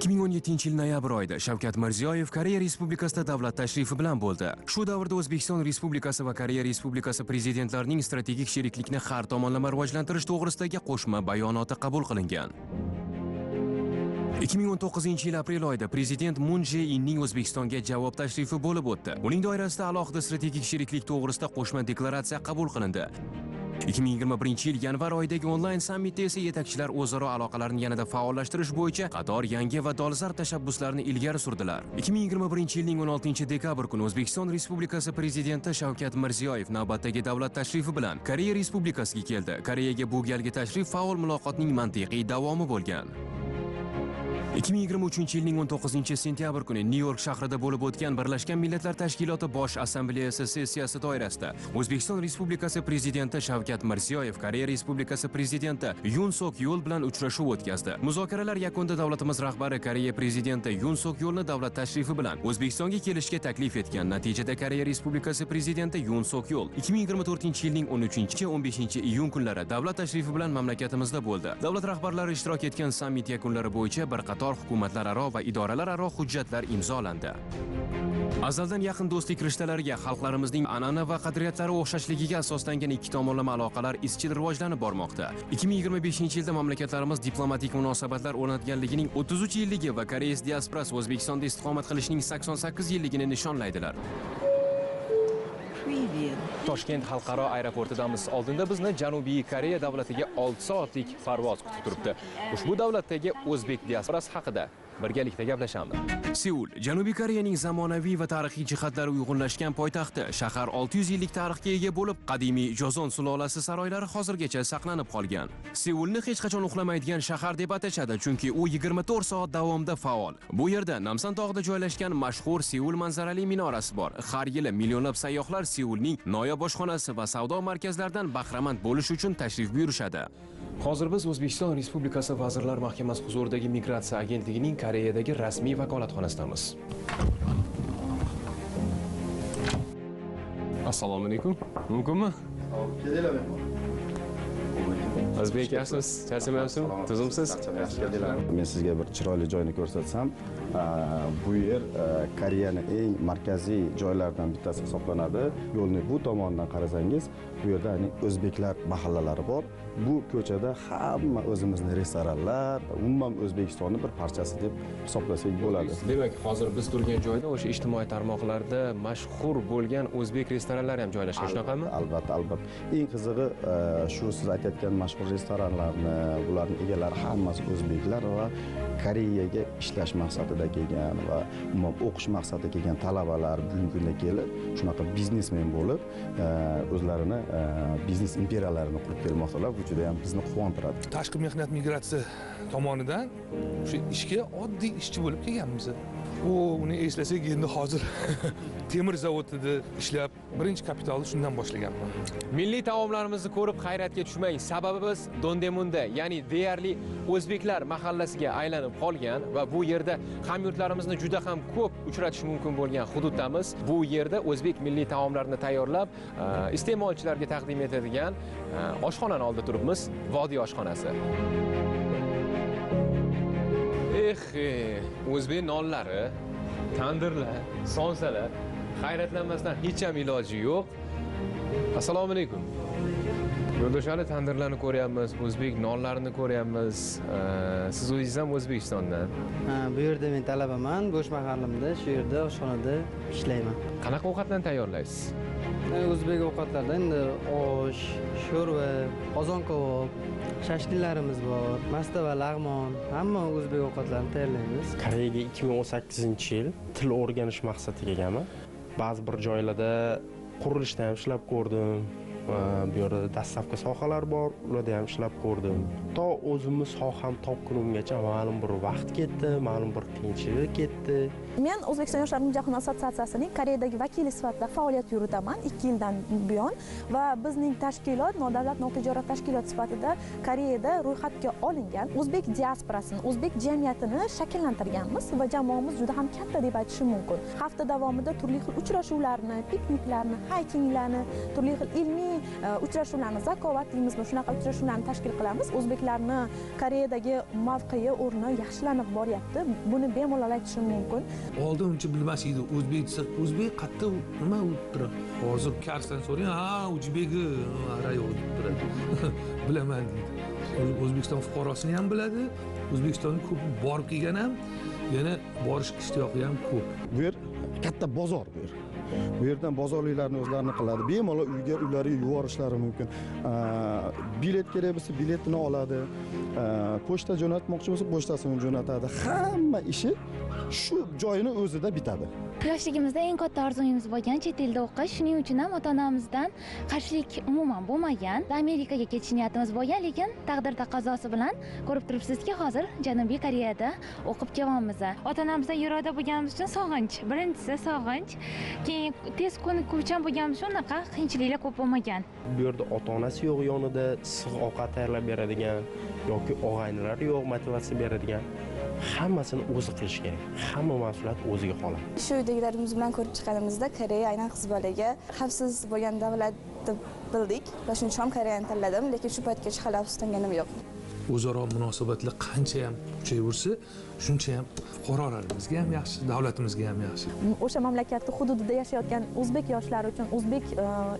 2017-yil noyabr oyida Shavkat Mirziyoyev Koreya Respublikasida davlat tashrifi bilan bo'ldi. Shu davrda O'zbekiston Respublikasi va Koreya Respublikasi prezidentlarining strategik sheriklikni har tomonlama rivojlantirish to'g'risidagi qo'shma bayonoti qabul qilingan. 2019-yil aprel oyida prezident Mun Jae-inning O'zbekistonga javob tashrifi bo'lib o'tdi. Uning doirasida alohida strategik sheriklik to'g'risida qo'shma deklaratsiya qabul qilindi. 2021-yil yanvar oyidagi onlayn sammitda esa yetakchilar o'zaro aloqalarni yanada faollashtirish bo'yicha qator yangi va dolzarb tashabbuslarni ilgari surdilar. 2021-yilning 16-dekabr kuni O'zbekiston Respublikasi prezidenti Shavkat Mirziyoyev navbatdagi davlat tashrifi bilan Koreya Respublikasiga keldi. Koreyaga bu galgi tashrif faol muloqotning mantiqiy davomi bo'lgan. 2023-yilning 19-sentyabr kuni Nyu-York shahrida bo'lib o'tgan Birlashgan Millatlar Tashkiloti Bosh Assambleyasi sessiyasi doirasida O'zbekiston Respublikasi prezidenti Shavkat Mirziyoyev Koreya Respublikasi prezidenti Yun Sok Yol bilan uchrashuv o'tkazdi. Muzokaralar yakunida davlatimiz rahbari Koreya prezidenti Yun Sok Yolni davlat tashrifi bilan O'zbekistonga kelishga taklif etgan. Natijada Koreya Respublikasi prezidenti Yun Sok Yol 2024-yilning 13-15 iyun kunlari davlat tashrifi bilan mamlakatimizda bo'ldi. Davlat rahbarlari ishtirok etgan sammit yakunlari bo'yicha bir qator hukumatlararo va idoralararo hujjatlar imzolandi. Azaldan yaqin do'stlik rishtalariga, xalqlarimizning an'ana va qadriyatlari o'xshashligiga asoslangan ikki tomonlama aloqalar izchil rivojlanib bormoqda. 2025-yilda mamlakatlarimiz diplomatik munosabatlar o'rnatganligining 33 yilligi va koreys diasporasi O'zbekistonda istiqomat qilishining 88 yilligini nishonlaydilar. Toshkent xalqaro aeroportidamiz. Oldinda bizni Janubiy Koreya davlatiga 6 soatlik parvoz kutib turibdi. Ushbu davlatdagi o'zbek diasporasi haqida birgalikda gaplashamiz. Seul, Janubiy Koreyaning zamonaviy va tarixiy jihatlari uyg'unlashgan poytaxti. Shahar 600 yillik tarixga ega bo'lib, qadimiy Jozon sulolasi saroylari hozirgacha saqlanib qolgan. Seulni hech qachon uxlamaydigan shahar deb atashadi, chunki u 24 soat davomida faol. Bu yerda Namsan tog'ida joylashgan mashhur Seul manzarali minorasi bor. Har yili millionlab sayyohlar Seulning noyob oshxonasi va savdo markazlaridan bahramand bo'lish uchun tashrif buyurishadi. Hozir biz O'zbekiston Respublikasi Vazirlar Mahkamasi huzuridagi Migratsiya agentligining Koreyadagi rasmiy vakolatxonasidamiz. Assalomu alaykum. Mumkinmi? Kelinglar mehmon. O'zbek yaxshimisiz? Charchamayapsizmi? Tuzumsiz? Men sizga bir chiroyli joyni ko'rsatsam, bu yer Koreyani eng markaziy joylaridan bittasi hisoblanadi. Yo'lni bu tomonidan qarasangiz, bu yerda ya'ni o'zbeklar mahallalari bor. Bu ko'chada hamma o'zimizni restoranlar, umuman O'zbekistonni bir parchasi deb hisoblasak bo'ladi. Demak, hozir biz turgan joyda o'sha ijtimoiy tarmoqlarda mashhur bo'lgan o'zbek restoranlari ham joylashgan, shunaqami? Albatta, albatta. Eng qizig'i shu siz aytayotgan mashhur restoranlarni, bularning egalari hammasi o'zbeklar va Koreyaga ishlash maqsadida kelgan va umuman o'qish maqsadida kelgan talabalar bugungi kunda kelib, shunaqa biznesmen bo'lib, o'zlarini biznes imperiyalarini qurib kelmoqdalar. Bu juda ham bizni quvontiradi. Tashqi mehnat migratsiya tomonidan o'sha ishga oddiy ishchi bo'lib kelganmiz. U uni eslasak, endi hozir temir zavodida ishlab, birinchi kapitalni shundan boshlaganman. Milliy taomlarimizni ko'rib hayratga tushmang. Sababi biz Dondemunda, ya'ni deyarli o'zbeklar mahallasiga aylanib qolgan va bu yerda hamyurtlarimizni juda ham ko'p uchratish mumkin bo'lgan hududdamiz. Bu yerda o'zbek milliy taomlarini tayyorlab, iste'molchilarga taqdim etadigan oshxonani oldida turibmiz. Vodiy oshxonasi. Eh, o'zbek nonlari, tandirlar, somsalar, hayratlanmasdan hech ham iloji yo'q. Assalomu alaykum. Yo'ldoshali, tandirlarni ko'ryapmiz, o'zbek nonlarini ko'ryapmiz. Siz o'zingiz ham O'zbekistondan. Ha, bu yerda men talabaman, bo'sh mahallimda shu yerda oshxonada ishlayman. Qanaqa ovqatlarni tayyorlaysiz? O'zbek ovqatlaridan endi osh, sho'rva, qozon kabob, shashliklarimiz bor, mastava, lag'mon, hamma o'zbek ovqatlarini tayyorlaymiz. Koreyaga 2018-yil til o'rganish maqsadida kelganman. Ba'zi bir joylarda qurilishda ham ishlab ko'rdim. Bu yerda доставка sohalari bor, ularda ham ishlab ko'rdim. To o'zimni soham topgunimgacha ma'lum bir vaqt ketdi, ma'lum bir qiyinchilik ketdi. Men O'zbekiston Yoshlar Umumjahon assotsiatsiyasining Koreyadagi vakili sifatida faoliyat yuritaman 2 yildan buyon va bizning tashkilot nodavlat notijorat tashkilot sifatida Koreyada ro'yxatga olingan o'zbek diasporasini, o'zbek jamiyatini shakllantirganmiz va jamoamiz juda ham katta deb aytishim mumkin. Hafta davomida turli xil uchrashuvlarni, pikniklarni, haykinglarni, turli xil ilmiy Madaniy uchrashuvlarni, zakovat deymizmi, shunaqa uchrashuvlarni tashkil qilamiz. O'zbeklarni Koreyadagi mavqei, o'rni yaxshilanib boryapti. Buni bemalol aytishim mumkin. Oldin uncha bilmas edi, o'zbek desa, o'zbek qayerda, nima u turadi. Hozir karsdan so'rang, ha, o'zbegi rayo deb turadi. Bilaman deydi. O'zbekiston fuqarosini ham biladi, O'zbekistonga ko'p borib kelgan ham, yana borish ishtiyoqi ham ko'p. Bu yer katta bozor bu yer. Bu yerdan bozorliklarni o'zlarini qiladi. Bemalol uyga, uylariga yuborishlari mumkin. Bilet kerak bo'lsa, biletini oladi. Pochta jo'natmoqchi bo'lsa, pochtasini jo'natadi. Hamma ishi shu joyini o'zida bitadi. Yoshligimizda eng katta orzuyimiz bo'lgan chet elda o'qish. Shuning uchun ham ota-onamizdan qarshilik umuman bo'lmagan. Amerikaga ketish niyatimiz bo'lgan, lekin taqdir taqozosi bilan ko'rib turibsizki, hozir Janubiy Koreyada o'qib kelyapmiz. Ota-onamizdan yiroqda bo'lganimiz uchun sog'inch. Birinchisi sog'inch. Keyin tez ko'nikuvchan bo'lganimiz uchun unaqa qiyinchiliklar ko'p bo'lmagan. Bu yerda ota-onasi yo'q yonida issiq ovqat tayyorlab beradigan yoki og'aynilari yo'q motivatsiya beradigan. Hammasini o'zi qilish kerak. Hamma mas'uliyat o'ziga qoladi. Shu uydagilarimiz bilan ko'rib chiqqanimizda Koreya aynan qiz bolaga xavfsiz bo'lgan davlat deb bildik va shuning uchun ham Koreyani tanladim, lekin shu paytgacha hali afsuslanganim yo'q. O'zaro munosabatlar qancha ham kuchayaversa, shuncha ham fuqarolarimizga ham yaxshi, davlatimizga ham yaxshi. O'sha mamlakatning hududida yashayotgan o'zbek yoshlari uchun, o'zbek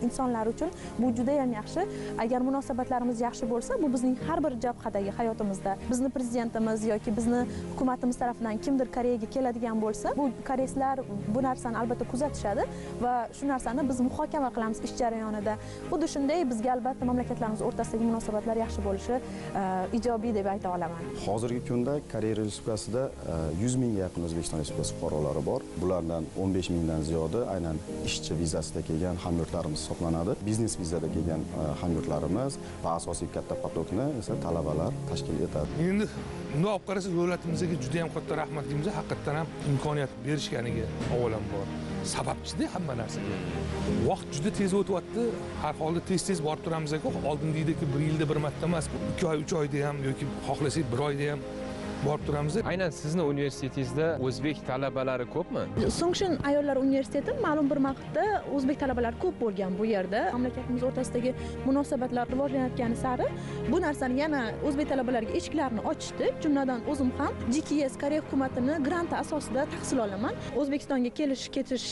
insonlari uchun bu juda ham yaxshi. Agar munosabatlarimiz yaxshi bo'lsa, bu bizning har bir jabhadagi hayotimizda bizni prezidentimiz yoki bizni hukumatimiz tarafidan kimdir Koreyaga keladigan bo'lsa, bu koreyslar bu narsani albatta kuzatishadi va shu narsani biz muhokama qilamiz ish jarayonida. Xuddi shunday bizga albatta mamlakatlarimiz o'rtasidagi munosabatlar yaxshi bo'lishi ijobiy deb ayta olaman. Hozirgi kunda Koreya Respublikasida 100 mingga yaqin O'zbekiston Respublikasi fuqarolari bor. Bulardan 15 mingdan ziyodi aynan ishchi vizasida kelgan hamyurtlarimiz hisoblanadi. Biznes vizada kelgan hamyurtlarimiz va asosiy katta potokni esa talabalar tashkil etadi. Endi bunday olib qarasak, davlatimizga juda ham katta rahmat deymiz, haqiqatan ham imkoniyat berishganiga avvalambor. Sababchida hamma narsaga. Vaqt juda tez o'tyapti. Har holda tez-tez borib turamiz-ku. Oldingidagi bir yilda bir marta emas, 2 oy, 3 oyda ham yoki xohlasak 1 oyda ham borib turamiz. Aynan sizni universitetingizda o'zbek talabalari ko'pmi? Songshin ayollar universiteti ma'lum bir vaqtda o'zbek talabalari ko'p bo'lgan bu yerda. Mamlakatimiz o'rtasidagi munosabatlar rivojlanayotgani sari bu narsani yana o'zbek talabalariga eshiklarni ochishdi. Jumladan o'zim ham GKS Koreya hukumatini granti asosida tahsil olaman. O'zbekistonga kelish ketish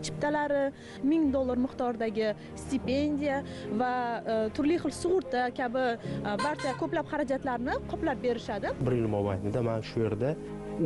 chiptalari, $1000 miqdoridagi stipendiya va turli xil sug'urta kabi barcha ko'plab xarajatlarni qoplab berishadi. Bir yil mobaynida men shu yerda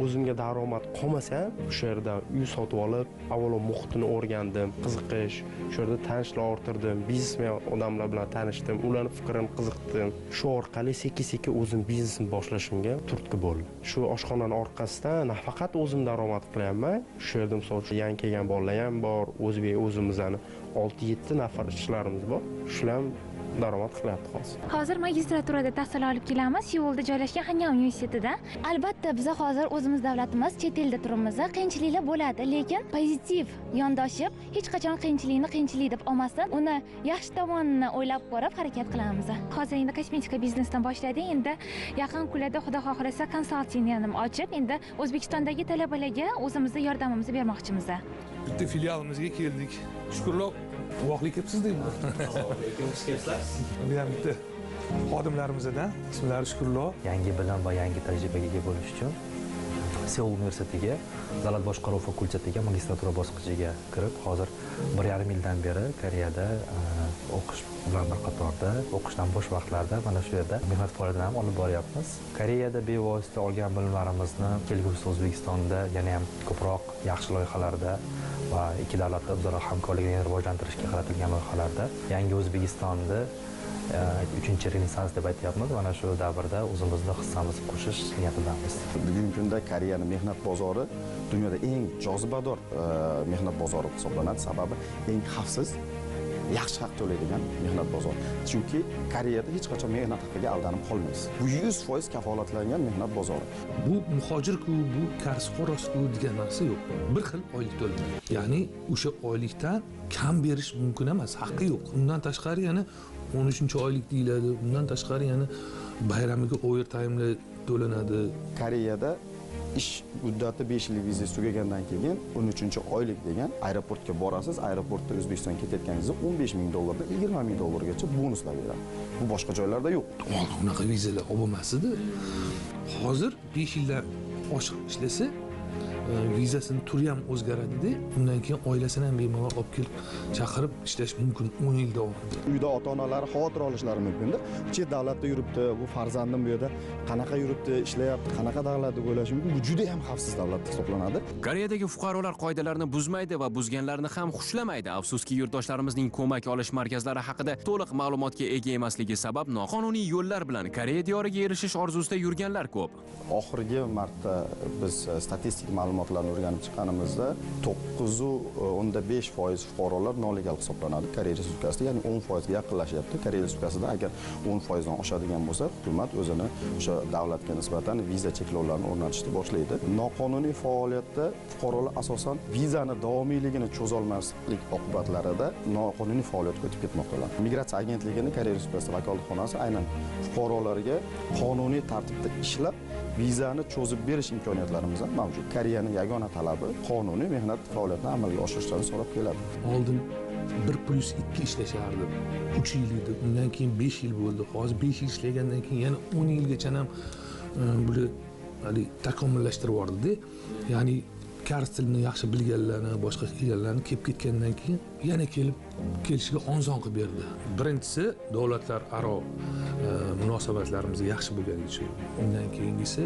o'zimga daromad qolmasa, shu yerda uy sotib olib, avvalo muhitini o'rgandim, qiziqish, shu yerda tanishlar orttirdim, biznesmen odamlar bilan tanishdim, ularning fikrini qiziqdim. Shu orqali sekin-sekin o'zim biznesni boshlashimga turtki bo'ldi. Shu oshxonaning orqasidan nafaqat o'zim daromad qilyapman, shu yerda misol uchun yangi kelgan bolalar ham bor, o'zbek o'zimizni 6-7 nafar ishchilarimiz bor. Shular ham daromad qilyapti hozir. Hozir magistraturada tahsil olib kelamiz, Seulda joylashgan Hanyang universitetida. Albatta, biz hozir o'zimiz davlatimiz, chet elda turibmiz. Qiyinchiliklar bo'ladi, lekin pozitiv yondoshib, hech qachon qiyinchilikni qiyinchilik deb olmasdan, uni yaxshi tomonini o'ylab ko'rib harakat qilamiz. Hozir endi kosmetika biznesdan boshladik. Endi yaqin kunlarda Xudo xohlasa konsaltingni ham ochib, endi O'zbekistondagi talabalarga o'zimizni yordamimizni bermoqchimiz. Bitta filialimizga keldik. Shukrullo, uvoqlik kelibsiz deymi? Bu ham bitta xodimlarimizdan, ismlari Shukrullo. Yangi bilim va yangi tajribaga ega bo'lish uchun Seul universitetiga davlat boshqaruv fakultetiga magistratura bosqichiga kirib, hozir 1,5 yildan beri Koreyada o'qish bilan bir qatorda, o'qishdan bo'sh vaqtlarda mana shu yerda mehnat faoliyatini ham olib boryapmiz. Koreyada bevosita olgan bilimlarimizni kelgusida O'zbekistonda yana ham ko'proq yaxshi loyihalarda va ikki davlat o'zaro hamkorligini rivojlantirishga qaratilgan loyihalarda yangi O'zbekistonni 3-Renessans deb aytyapmiz. Mana shu davrda o'zimizni hissamizni qo'shish niyatidamiz. Bugungi kunda Koreyaning mehnat bozori dunyoda eng jozibador mehnat bozori hisoblanadi. Sababi eng xavfsiz, yaxshi haq to'laydigan mehnat bozori. Chunki Koreyada hech qachon mehnat haqiga aldanib qolmaysiz. Bu 100% kafolatlangan mehnat bozori. Bu muhojir-ku, bu kars fuqarosi-ku degan narsa yo'q. Bir xil oylik to'lanadi. Ya'ni o'sha oylikdan kam berish mumkin emas, haqqi yo'q. Undan tashqari yana 13-oylik deyiladi. Undan tashqari yana bayramiga overtime'lar to'lanadi. Koreyada Ish muddati 5 yillik vizangiz tugagandan keyin 13-oylik degan aeroportga borasiz, aeroportda O'zbekistonga ketayotganingizda 15 ming dollardan 20 ming dollargacha bonuslar beradi. Bu boshqa joylarda yo'q. Oldin unaqa vizalar olmas edi. Hozir 5 yildan oshiq ishlasa, vizasini turi ham o'zgaradida, undan keyin oilasini ham bemalol olib kelib chaqirib ishlash mumkin 10 yil davomida. Uyda ota-onalari xavotir olishlari mumkinda. Chet davlatda yuribdi, bu farzandim bu yerda qanaqa yuribdi, ishlayapti, qanaqa davlat deb o'ylashi mumkin. Bu juda ham xavfsiz davlat hisoblanadi. Koreyadagi fuqarolar qoidalarni buzmaydi va buzganlarni ham xushlamaydi. Afsuski, yurtdoshlarimizning ko'mak olish markazlari haqida to'liq ma'lumotga ega emasligi sabab noqonuniy yo'llar bilan Koreya diyoriga erishish orzusida yurganlar ko'p. Oxirgi marta biz statistik ma'lumotlarni o'rganib chiqqanimizda 9.5% fuqarolar nolegal hisoblanadi Koreya Respublikasida, ya'ni 10% ga yaqinlashyapti. Koreya Respublikasida agar 10% dan oshadigan bo'lsa, hukumat o'zini o'sha davlatga nisbatan viza cheklovlarini o'rnatishni boshlaydi. Noqonuniy faoliyatda fuqarolar asosan vizani davomiyligini cho'zolmaslik oqibatlarida noqonuniy faoliyatga o'tib ketmoqdalar. Migratsiya agentligining Koreya Respublikasi vakolatxonasi aynan fuqarolarga qonuniy tartibda ishlab vizani cho'zib berish imkoniyatlarimiz ham mavjud. Koreyaning yagona talabi qonuniy mehnat faoliyatini amalga oshirishni so'rab keladi. Oldin 1+2 ishlashardi, 3 yil edi, undan keyin 5 yil bo'ldi. Hozir 5 yil ishlagandan keyin yana 10 yilgacha ham buni hali takomillashtirib yubordi-da. Ya'ni koreys tilini yaxshi bilganlarni, boshqa qilganlarni kelib ketgandan keyin yana kelib kelishiga oson qilib berdi. Birinchisi davlatlararo munosabatlarimiz yaxshi bo'lgani uchun. Undan keyingisi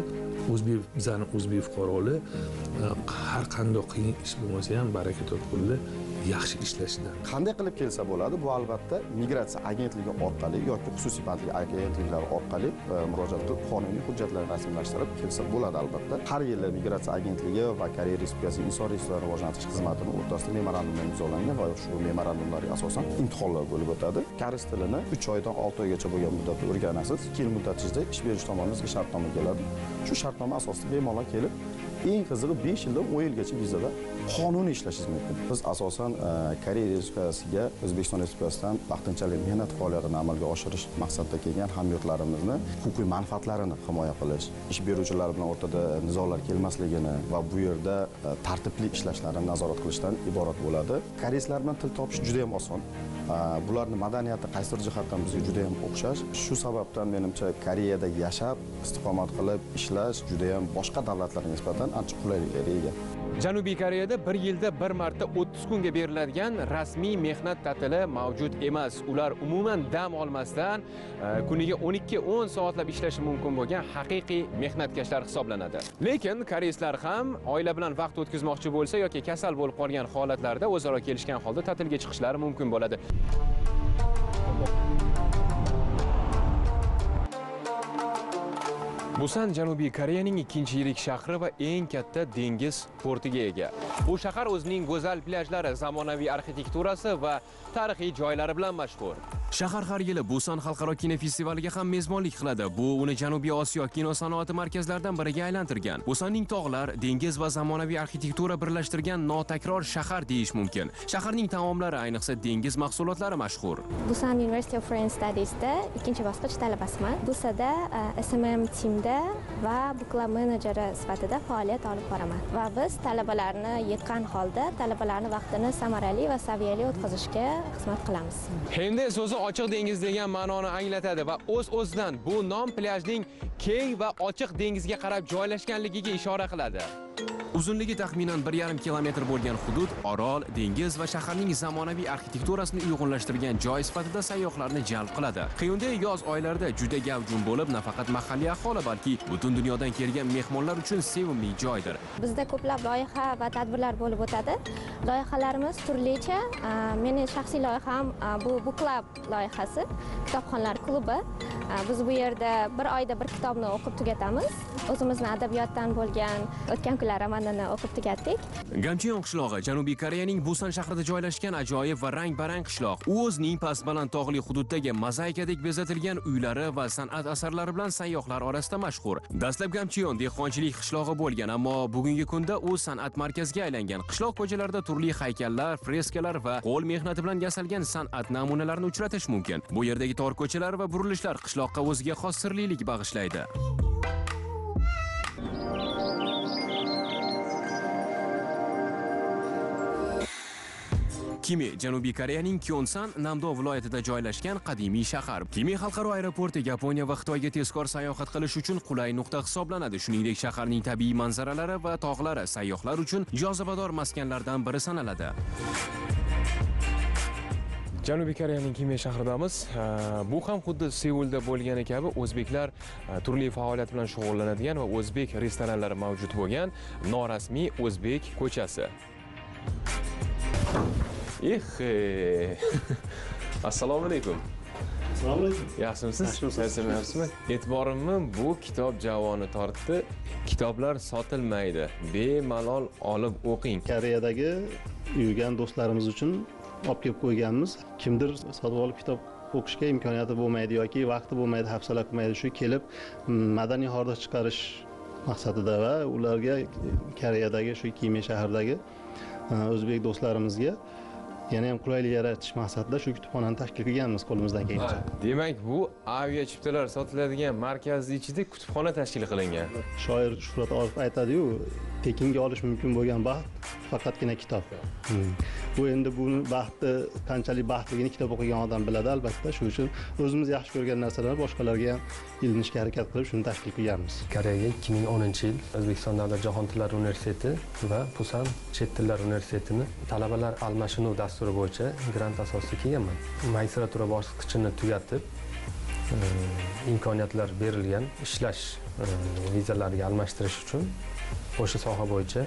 o'zbek bizani o'zbek fuqaroli har qanday qiyin ish bo'lmasa ham baraka topib yaxshi ishlashida. Qanday qilib kelsa bo'ladi? Bu albatta migratsiya agentligi orqali yoki xususiy bandlik agentliklari orqali murojaat qilib qonuniy hujjatlarni rasmiylashtirib kelsa bo'ladi albatta. Har yili migratsiya agentligi va Koreya Respublikasi inson resurslarini rivojlantirish xizmatining o'rtasida memorandumlar imzolangan va shu memorandumlarga asosan imtihonlar bo'lib o'tadi. Koreys tilini 3 oydan 6 oygacha bo'lgan muddatda o'rganasiz. 2 yil muddat ichida ish berish tomonidan sizga shartnoma keladi. Shu shartnoma asosida bemalol kelib, eng qizig'i 5 yildan 10 yilgacha vizada qonuniy ishlashingiz mumkin. Biz asosan Koreya Respublikasiga O'zbekiston Respublikasidan vaqtinchalik mehnat faoliyatini amalga oshirish maqsadida kelgan hamyurtlarimizni huquqiy manfaatlarini himoya qilish, ish beruvchilar bilan o'rtada nizolar kelmasligini va bu yerda tartibli ishlashlarini nazorat qilishdan iborat bo'ladi. Koreyslar bilan til topish juda ham oson. Bularning madaniyati qaysidir jihatdan bizga juda ham o'xshash. Shu sababdan menimcha Koreyada yashab, istiqomat qilib ishlash juda ham boshqa davlatlarga nisbatan ancha qulayliklarga ega. Janubiy Koreyada bir yilda bir marta 30 kunga beriladigan rasmiy mehnat ta'tili mavjud emas. Ular umuman dam olmasdan kuniga 12-10 soatlab ishlashi mumkin bo'lgan haqiqiy mehnatkashlar hisoblanadi. Lekin koreyslar ham oila bilan vaqt o'tkazmoqchi bo'lsa yoki kasal bo'lib qolgan holatlarda o'zaro kelishgan holda ta'tilga chiqishlari mumkin bo'ladi. Busan Janubiy Koreyaning ikkinchi yirik shahri va eng katta dengiz portiga ega. Bu shahar o'zining go'zal plyajlari, zamonaviy arxitekturasi va tarixiy joylari bilan mashhur. Shahar har yili Busan xalqaro kinofestivaliga ham mezbonlik qiladi. Bu uni Janubiy Osiyo kino sanoati markazlaridan biriga aylantirgan. Busanning tog'lar, dengiz va zamonaviy arxitektura birlashtirgan notakror shahar deyish mumkin. Shaharning taomlari, ayniqsa dengiz mahsulotlari mashhur. Busan University of Foreign Studiesda ikkinchi bosqich talabasiman. Busada SMM teamda va Book Club menejeri sifatida faoliyat olib boraman. Va biz talabalarni yiqqan holda talabalarning vaqtini samarali va saviyali o'tkazishga xizmat qilamiz. Hende so'zi ochiq dengiz degan ma'noni anglatadi va o'z-o'zidan bu nom plyajning keng va ochiq dengizga qarab joylashganligiga ishora qiladi. Uzunligi taxminan 1,5 kilometr bo'lgan hudud orol, dengiz va shaharning zamonaviy arxitekturasini uyg'unlashtirgan joy sifatida sayyohlarni jalb qiladi. Hyundai yoz oylarida juda gavjum bo'lib, nafaqat mahalliy aholi, balki butun dunyodan kelgan mehmonlar uchun sevimli joydir. Bizda ko'plab loyiha va tadbirlar bo'lib o'tadi. Loyihalarimiz turlicha. Mening shaxsiy loyiham bu Book Club loyihasi, kitobxonlar klubi. Biz bu yerda bir oyda bir kitobni o'qib tugatamiz. O'zimizni adabiyotdan bo'lgan O'tgan kunlar romanini o'qib tugatdik. Gamcheon qishlog'i Janubiy Koreyaning Busan shahrida joylashgan ajoyib va rang-barang qishloq. U o'zining past-baland tog'li hududdagi mozaikadek bezatilgan uylari va san'at asarlari bilan sayyohlar orasida mashhur. Dastlab Gamcheon dehqonchilik qishlog'i bo'lgan, ammo bugungi kunda u san'at markaziga aylangan. Qishloq ko'chalarida turli haykallar, freskalar va qo'l mehnati bilan yasalgan san'at namunalarini uchratish mumkin. Bu yerdagi tor ko'chalar va burilishlar qishloqqa o'ziga xos sirlilik bag'ishlaydi. Kime Janubiy Koreyaning Kyonsan Namdo viloyatida joylashgan qadimiy shahar. Kime xalqaro aeroporti Yaponiya va Xitoyga tezkor sayohat qilish uchun qulay nuqta hisoblanadi. Shuningdek, shaharning tabiiy manzaralari va tog'lari sayyohlar uchun jozibador maskanlardan biri sanaladi. Janubiy Koreyaning Kime shahridamiz. Bu ham xuddi Seulda bo'lgani kabi o'zbeklar turli faoliyat bilan shug'ullanadigan va o'zbek restoranlari mavjud bo'lgan norasmiy o'zbek ko'chasi. Assalomu alaykum. Assalomu alaykum. Yaxshimisiz? Yaxshimisiz? E'tiborimni bu kitob javoni tortdi. Kitoblar sotilmaydi. Bemalol olib o'qing. Koreyadagi yurgan do'stlarimiz uchun olib kelib qo'yganmiz. Kimdir sotib olib kitob o'qishga imkoniyati bo'lmaydi yoki vaqti bo'lmaydi, hafsala qilmaydi. Shu kelib madaniy hordiq chiqarish maqsadida va ularga Koreyadagi shu Kime shahridagi o'zbek do'stlarimizga yana ham qulaylik yaratish maqsadida shu kutubxonani tashkil qilganmiz qo'limizdan kelgancha. Demak, bu avia chiptalar sotiladigan markazni ichida kutubxona tashkil qilingan. Shoir Shuhrat Orif aytadi-yu, tekinga olish mumkin bo'lgan baxt faqatgina kitob. Bu endi buni baxtni qanchalik baxtligini kitob o'qigan odam biladi albatta. Shuning uchun o'zimiz yaxshi ko'rgan narsalarni boshqalarga ham ilinishga harakat qilib shuni tashkil qilganmiz. Koreyaga 2010-yil O'zbekiston Davlat Jahon tillari universiteti va Pusan chet tillar universitetini talabalar almashinuv dasturi bo'yicha grant asosida kelganman. Magistratura bosqichini tugatib, imkoniyatlar berilgan ishlash vizalariga almashtirish uchun o'sha soha bo'yicha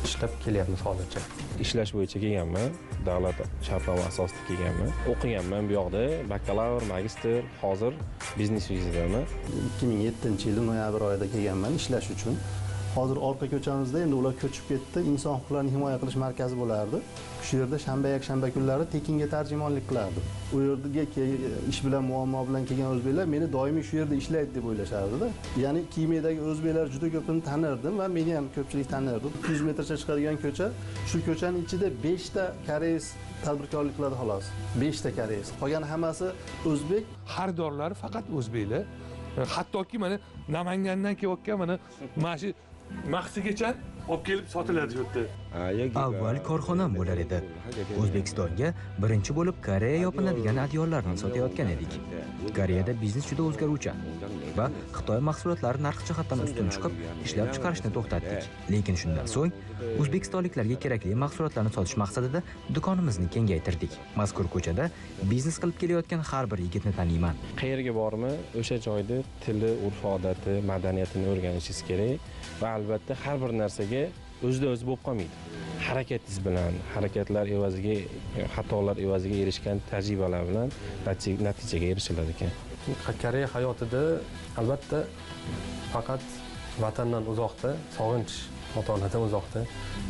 ishlab kelyapmiz hozircha. Ishlash bo'yicha kelganman, davlat shartnoma asosida kelganman. O'qiganman bu yoqda, bakalavr, magistr, hozir biznes vizadaman. 2007-yil noyabr oyida kelganman ishlash uchun. Hozir orqa ko'chamizda endi ular ko'chib ketdi. Inson huquqlarini himoya qilish markazi bo'lardi. Shu yerda shanba, yakshanba kunlari tekinga tarjimonlik qilardim. U yerga ish bilan, muammo bilan kelgan o'zbeklar meni doimiy shu yerda ishlaydi deb o'ylashardi-da. Ya'ni Kimedagi o'zbeklar juda ko'pini tanirdim va meni ham ko'pchilik tanirdi. 200 metrcha chiqadigan ko'cha, shu ko'chaning ichida 5 ta koreys tadbirkorlik qiladi xolos. 5 ta koreys. Qolgan hammasi o'zbek. Xaridorlari faqat o'zbeklar. Hattoki mana Namangandan kelayotgan mana shu mahsigacha olib kelib sotiladi bu yerda. Avval korxonam bo'lar edi. O'zbekistonga birinchi bo'lib Koreya yopinadigan adyollarni sotayotgan edik. Koreyada biznes juda o'zgaruvchan va Xitoy mahsulotlari narx jihatdan ustun chiqib, ishlab chiqarishni to'xtatdik. Lekin shundan so'ng o'zbekistonliklarga kerakli mahsulotlarni sotish maqsadida do'konimizni kengaytirdik. Mazkur ko'chada biznes qilib kelayotgan har bir yigitni taniyman. Qayerga bormi, o'sha joyda tili, urf-odati, madaniyatini o'rganishingiz kerak va albatta har bir narsaga o'zida o'zi bo'lib qolmaydi. Harakatingiz bilan, harakatlar evaziga, xatolar evaziga erishgan tajribalar bilan natijaga erishiladi ekan. Koreya hayotida albatta faqat vatandan uzoqda, sog'inch, ota-onadan uzoqda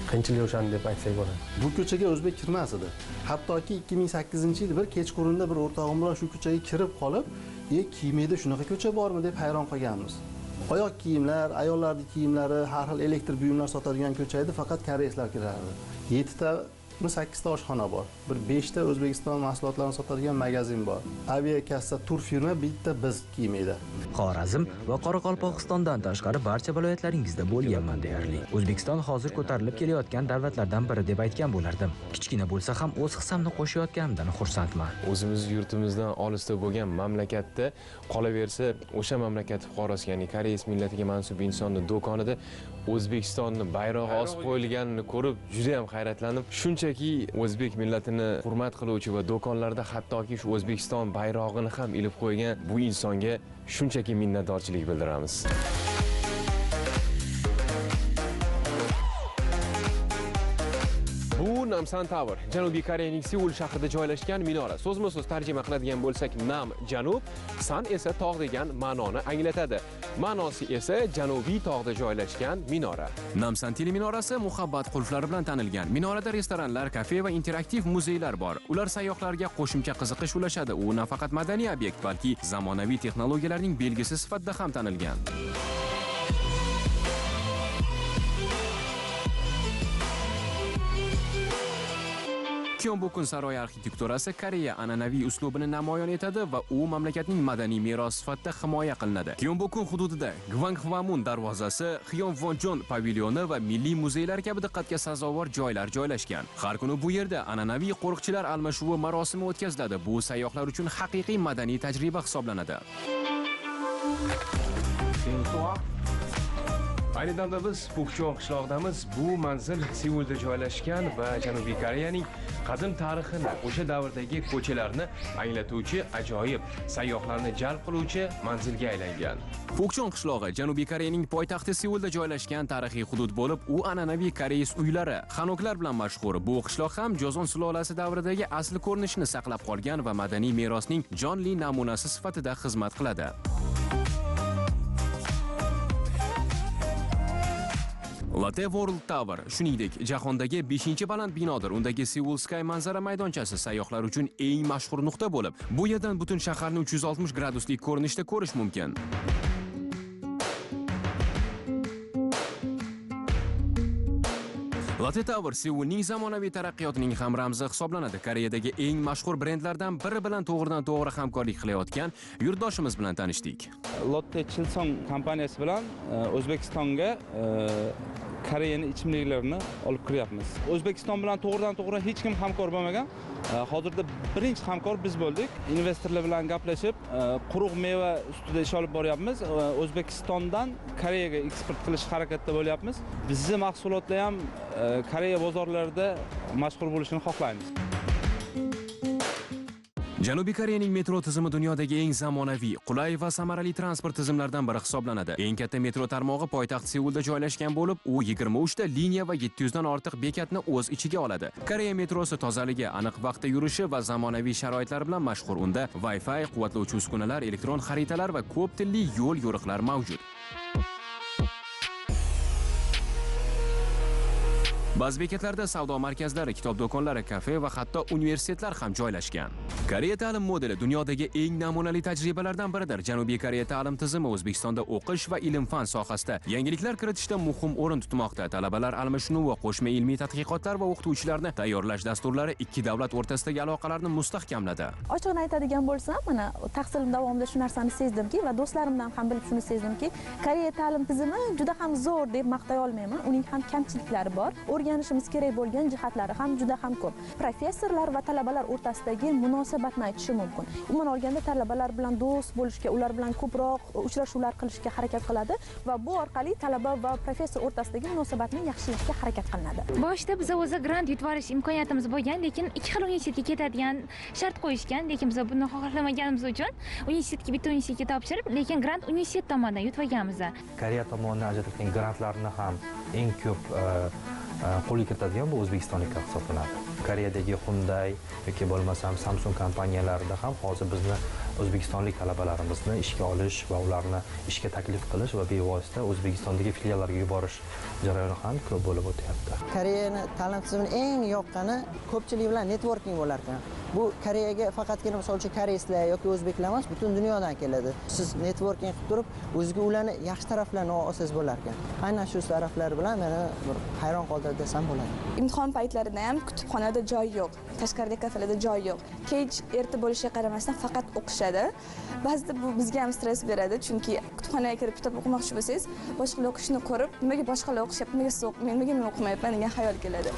qiyinchilik o'shani deb aytsak bo'ladi. Bu ko'chaga o'zbek kirmas edi. Hattoki 2008-yil bir kechqurunda bir o'rtog'im bilan shu ko'chaga kirib qolib, Kimeda shunaqa ko'cha bormi deb hayron qolganmiz. Oyoq kiyimlar, ayollarning kiyimlari, har xil elektr buyumlar sotadigan ko'cha edi, faqat koreyslar kirardi. 7 ta 8 ta oshxona bor. Bir 5 ta O'zbekiston mahsulotlarini sotadigan magazin bor. Aviakassa tur firma bitta biz Kimeda. Xorazm va Qoraqalpog'istondan tashqari barcha viloyatlaringizda bo'lganman deyarli. O'zbekiston hozir ko'tarilib kelayotgan davlatlardan biri deb aytgan bo'lardim. Kichkina bo'lsa ham o'z hissamni qo'shayotganimdan xursandman. O'zimiz yurtimizdan olisda bo'lgan mamlakatda qolaversa, o'sha mamlakat fuqarosi, ya'ni koreys millatiga mansub insonni do'konida O'zbekistonni bayrog'i osib qo'yilganini ko'rib juda ham hayratlanib, shunchaki o'zbek millatini hurmat qiluvchi va do'konlarda hattoki shu O'zbekiston bayrog'ini ham ilib qo'ygan bu insonga shunchaki minnatdorchilik bildiramiz. Bu Namsan Tower, Janubiy Koreyaning Seul shahrida joylashgan minora. So'zma-so'z tarjima qiladigan bo'lsak, Nam janub, San esa tog' degan ma'noni anglatadi. Ma'nosi esa janubiy tog'da joylashgan minora. Namsan teleminorasi muhabbat qulflari bilan tanilgan. Minorada restoranlar, kafe va interaktiv muzeylar bor. Ular sayyohlarga qo'shimcha qiziqish ulashadi. U nafaqat madaniy obyekt, balki zamonaviy texnologiyalarning belgisi sifatida ham tanilgan. Kyongbokun saroyi arxitekturasi Koreya an'anaviy uslubini namoyon etadi va u mamlakatning madaniy merosi sifatida himoya qilinadi. Kyongbokun hududida Gwanghwamun darvozasi, Hyonwonjon pavilyoni va milliy muzeylar kabi diqqatga sazovor joylar joylashgan. Har kuni bu yerda an'anaviy qo'riqchilar almashuvi marosimi o'tkaziladi. Bu sayyohlar uchun haqiqiy madaniy tajriba hisoblanadi. Ayni damda biz Pukchon qishlog'idamiz. Bu manzil Seulda joylashgan va Janubiy Koreyaning qadim tarixini, o'sha davrdagi ko'chalarni anglatuvchi ajoyib, sayyohlarni jalb qiluvchi manzilga aylangan. Pukchon qishlog'i Janubiy Koreyaning poytaxti Seulda joylashgan tarixiy hudud bo'lib, u an'anaviy koreys uylari, xanoklar bilan mashhur. Bu qishloq ham Joson sulolasi davridagi asl ko'rinishini saqlab qolgan va madaniy merosning jonli namunasi sifatida xizmat qiladi. Lotte World Tower, shuningdek, jahondagi 5-baland binodir. Undagi Seoul Sky manzara maydonchasi sayyohlar uchun eng mashhur nuqta bo'lib, bu yerdan butun shaharni 360 graduslik ko'rinishda ko'rish mumkin. Lotte Tower Seulning zamonaviy taraqqiyotining ham ramzi hisoblanadi. Koreyadagi eng mashhur brendlardan biri bilan to'g'ridan-to'g'ri hamkorlik qilayotgan yurtdoshimiz bilan tanishdik. Lotte Chilsong kompaniyasi bilan O'zbekistonga Koreyaning ichimliklarini olib kiryapmiz. O'zbekiston bilan to'g'ridan-to'g'ri hech kim hamkor bo'lmagan. Hozirda birinchi hamkor biz bo'ldik. Investorlar bilan gaplashib, quruq meva ustida ish olib boryapmiz. O'zbekistondan Koreyaga eksport qilish harakatida bo'lyapmiz. Bizning mahsulotlar ham Koreya bozorlarida mashhur bo'lishini xohlaymiz. Janubiy Koreyaning metro tizimi dunyodagi eng zamonaviy, qulay va samarali transport tizimlaridan biri hisoblanadi. Eng katta metro tarmog'i poytaxt Seulda joylashgan bo'lib, u 23 ta liniya va 700 dan ortiq bekatni o'z ichiga oladi. Koreya metrosi tozaligi, aniq vaqtda yurishi va zamonaviy sharoitlar bilan mashhur. Unda Wi-Fi, quvvatlovchi uskunalar, elektron xaritalar va ko'p tilli yo'l yo'riqlar mavjud. Ba'zi bekatlarda savdo markazlari, kitob do'konlari, kafe va hatto universitetlar ham joylashgan. Koreya ta'lim modeli dunyodagi eng namunali tajribalardan biridir. Janubiy Koreya ta'lim tizimi O'zbekistonda o'qish va ilm-fan sohasida yangiliklar kiritishda muhim o'rin tutmoqda. Talabalar almashinuvi, qo'shma ilmiy tadqiqotlar va o'qituvchilarni tayyorlash dasturlari ikki davlat o'rtasidagi aloqalarni mustahkamladi. Ochig'ini aytadigan bo'lsam, mana tahsilim davomida shu narsani sezdimki va do'stlarimdan ham bilib shuni sezdimki, Koreya ta'lim tizimi juda ham zo'r deb maqtay olmayman. Uning ham kamchiliklari bor. O'rganishimiz kerak bo'lgan jihatlari ham juda ham ko'p. Professorlar va talabalar o'rtasidagi munosabatni aytishim mumkin. Umuman olganda talabalar bilan do'st bo'lishga, ular bilan ko'proq uchrashuvlar qilishga harakat qiladi va bu orqali talaba va professor o'rtasidagi munosabatni yaxshilashga harakat qilinadi. Boshida biz o'zi grant yutib olish imkoniyatimiz bo'lgan, lekin ikki xil universitetga ketadigan shart qo'yishgan, lekin biz buni xohlamaganimiz uchun universitetga bitta universitetga topshirib, lekin grant universitet tomonidan yutib olganmiz. Koreya tomonidan ajratilgan grantlarni ham eng ko'p qo'lga kiritadigan bu o'zbekistonliklar hisoblanadi. Koreyadagi Hyundai yoki bo'lmasam Samsung kompaniyalarida ham hozir bizni o'zbekistonlik talabalarimizni ishga olish va ularni ishga taklif qilish va bevosita O'zbekistondagi filiallarga yuborish jarayoni ham ko'p bo'lib o'tyapti. Koreyani ta'lim tizimining eng yoqqani ko'pchilik bilan networking bo'lar ekan. Bu Koreyaga faqatgina misol uchun koreyslar yoki o'zbeklar emas, butun dunyodan keladi. Siz networking qilib turib, o'ziga ularni yaxshi taraflarini olsangiz bo'lar ekan. Aynan shu taraflar bilan meni bir hayron qoldirdi desam bo'ladi. Imtihon paytlarida ham kutubxonada joy yo'q, tashqaridagi kafelarda joy yo'q. Kech erta bo'lishiga qaramasdan faqat o'qishadi. Ba'zida bu bizga ham stress beradi, chunki kutubxonaga kirib kitob o'qimoqchi bo'lsangiz, boshqalar o'qishini ko'rib, nimaga boshqalar o'qishyapti, nimaga siz o'qimaysiz, nimaga men o'qimayapman degan xayol keladi.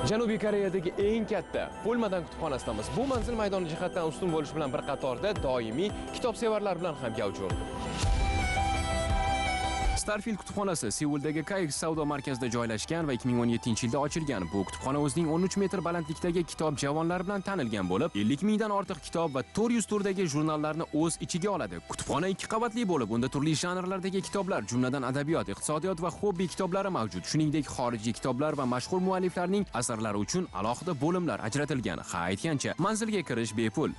Janubiy Koreyadagi eng katta Pulmadan kutubxonasidamiz. Bu manzil maydoni jihatdan ustun bo'lish bilan bir qatorda doimiy kitobsevarlar bilan ham gavjum. Starfield kutubxonasi Seuldagi KX savdo markazida joylashgan va 2017-yilda ochilgan. Bu kutubxona o'zining 13 metr balandlikdagi kitob javonlari bilan tanilgan bo'lib, 50 mingdan ortiq kitob va 400 turdagi jurnallarni o'z ichiga oladi. Kutubxona 2 qavatli bo'lib, unda turli janrlardagi kitoblar, jumladan adabiyot, iqtisodiyot va hobbi kitoblari mavjud. Shuningdek, xorijiy kitoblar va mashhur mualliflarning asarlari uchun alohida bo'limlar ajratilgan. Ha, aytgancha, manzilga kirish bepul.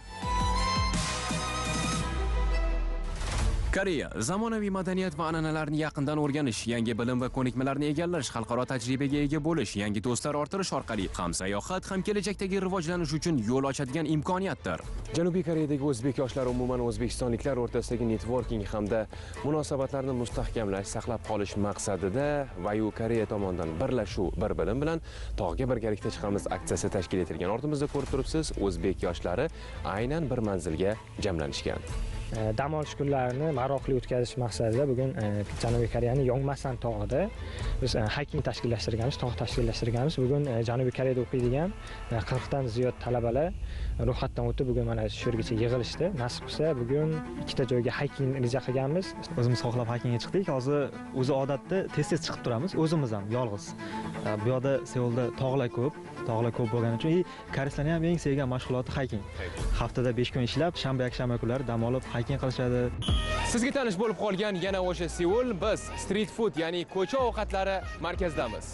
Koreya zamonaviy madaniyat va an'analarni yaqindan o'rganish, yangi bilim va ko'nikmalarni egallash, xalqaro tajribaga ega bo'lish, yangi do'stlar orttirish orqali ham sayohat, ham kelajakdagi rivojlanish uchun yo'l ochadigan imkoniyatdir. Janubiy Koreyadagi o'zbek yoshlari umuman o'zbekistonliklar o'rtasidagi networking hamda munosabatlarni mustahkamlash, saqlab qolish maqsadida Vayu Koreya tomonidan birlashuv, bir bilim bilan tog'ga birgalikda chiqamiz aksiyasi tashkil etilgan. Ortimizda ko'rib turibsiz, o'zbek yoshlari aynan bir manzilga jamlanishgan. Dam olish kunlarini maroqli o'tkazish maqsadida bugun Janubiy Koreyaning Yongmasan tog'ida biz hiking tashkillashtirganmiz, tog' tashkillashtirganmiz. Bugun Janubiy Koreyada o'qiydigan 40 dan ziyod talabalar ro'yxatdan o'tib, bugun mana shu yergacha yig'ilishdi. Nasib qilsa bugun ikkita joyga hiking reja qilganmiz. O'zimiz xohlab hikingga chiqdik. Hozir o'zi odatda tez-tez chiqib turamiz, o'zimiz ham yolg'iz. Bu yoqda Seulda tog'lar ko'p, tog'lar ko'p bo'lgani uchun koreyslarning ham eng sevgan mashg'uloti hiking. Haftada 5 kun ishlab, shanba, yakshanba kunlari dam olib hiking qilishadi. Sizga tanish bo'lib qolgan yana o'sha Seul, biz street food, ya'ni ko'cha ovqatlari markazidamiz.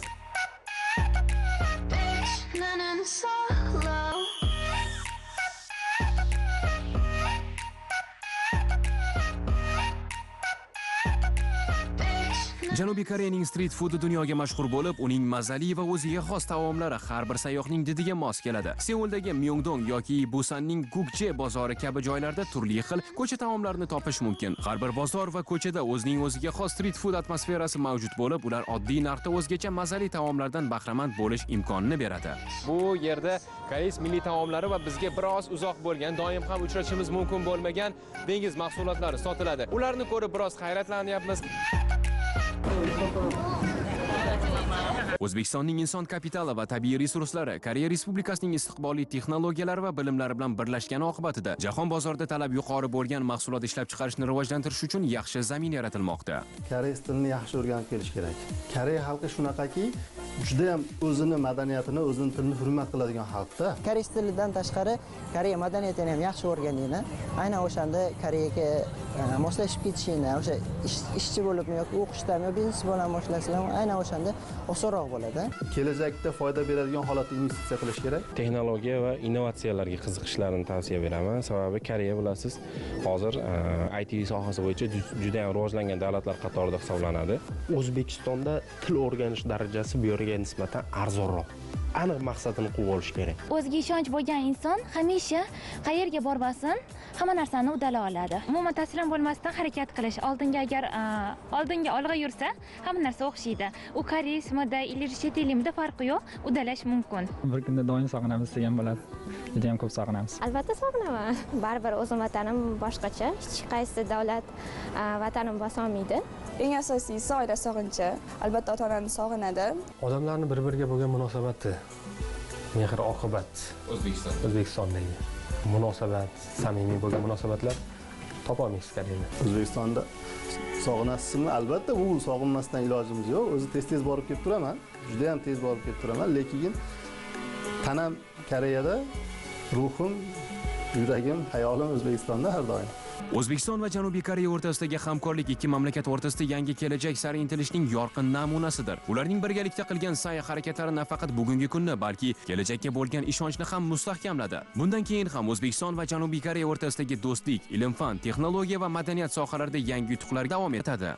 Janubiy Koreyaning street foodi dunyoga mashhur bo'lib, uning mazali va o'ziga xos taomlari har bir sayyohning didiga mos keladi. Seuldagi Myeongdong yoki Busanning Gukje bozori kabi joylarda turli xil ko'cha taomlarini topish mumkin. Har bir bozor va ko'chada o'zining o'ziga xos street food atmosferasi mavjud bo'lib, ular oddiy narxda o'zgacha mazali taomlardan bahramand bo'lish imkonini beradi. Bu yerda koreys milliy taomlari va bizga biroz uzoq bo'lgan, doim ham uchrashimiz mumkin bo'lmagan dengiz mahsulotlari sotiladi. Ularni ko'rib biroz hayratlanyapmiz. O'zbekistonning inson kapitali va tabiiy resurslari Koreya Respublikasining istiqbolli texnologiyalari va bilimlari bilan birlashgani oqibatida jahon bozorida talab yuqori bo'lgan mahsulot ishlab chiqarishni rivojlantirish uchun yaxshi zamin yaratilmoqda. Koreys tilini yaxshi o'rganib kelish kerak. Koreya xalqi shunaqaki, juda ham o'zini madaniyatini, o'zini tilini hurmat qiladigan xalqda. Koreys tilidan tashqari Koreya madaniyatini ham yaxshi o'rganingni, aynan o'shanda Koreyaga moslashib ketishingni, o'sha ishchi bo'libmi yoki o'qishdami yo biznes bilan moslashsizmi, aynan o'shanda osonroq bo'ladi. Kelajakda foyda beradigan holatda investitsiya qilish kerak. Texnologiya va innovatsiyalarga qiziqishlarini tavsiya beraman. Sababi Koreya bilasiz, hozir IT sohasi bo'yicha juda ham rivojlangan davlatlar qatorida hisoblanadi. O'zbekistonda til o'rganish darajasi bu yerga nisbatan arzonroq. Aniq maqsadini quvib olish kerak. O'ziga ishonch bo'lgan inson hamisha qayerga bormasin, hamma narsani uddala oladi. Umuman taslim bo'lmasdan harakat qilish, oldinga agar oldinga olg'a yursa, hamma narsa o'xshaydi. U koreysmida, ili chet elmida farqi yo'q, uddalash mumkin. Bir kunda doim sog'inamiz degan bo'ladi. Juda ham ko'p sog'inamiz. Albatta sog'inaman. Baribir o'zim vatanim boshqacha, hech qaysi davlat vatanim bosolmaydi. Eng asosiysi oila sog'inchi. Albatta ota-onani sog'inadi. Odamlarning bir-biriga bo'lgan munosabati, mehr oqibat. O'zbekistondagi munosabat, samimiy bo'lgan munosabatlar topa olmaysiz Koreyada. O'zbekistonda sog'inasizmi? Albatta, u sog'inmasdan ilojimiz yo'q. O'zi tez-tez borib kelib turaman. Juda ham tez borib kelib turaman, lekin tanam Koreyada, ruhim, yuragim, hayolim O'zbekistonda har doim. O'zbekiston va Janubiy Koreya o'rtasidagi hamkorlik ikki mamlakat o'rtasida yangi kelajak sari intilishning yorqin namunasidir. Ularning birgalikda qilgan sa'y-harakatlari nafaqat bugungi kunni, balki kelajakka bo'lgan ishonchni ham mustahkamladi. Bundan keyin ham O'zbekiston va Janubiy Koreya o'rtasidagi do'stlik, ilm-fan, texnologiya va madaniyat sohalarida yangi yutuqlar davom etadi.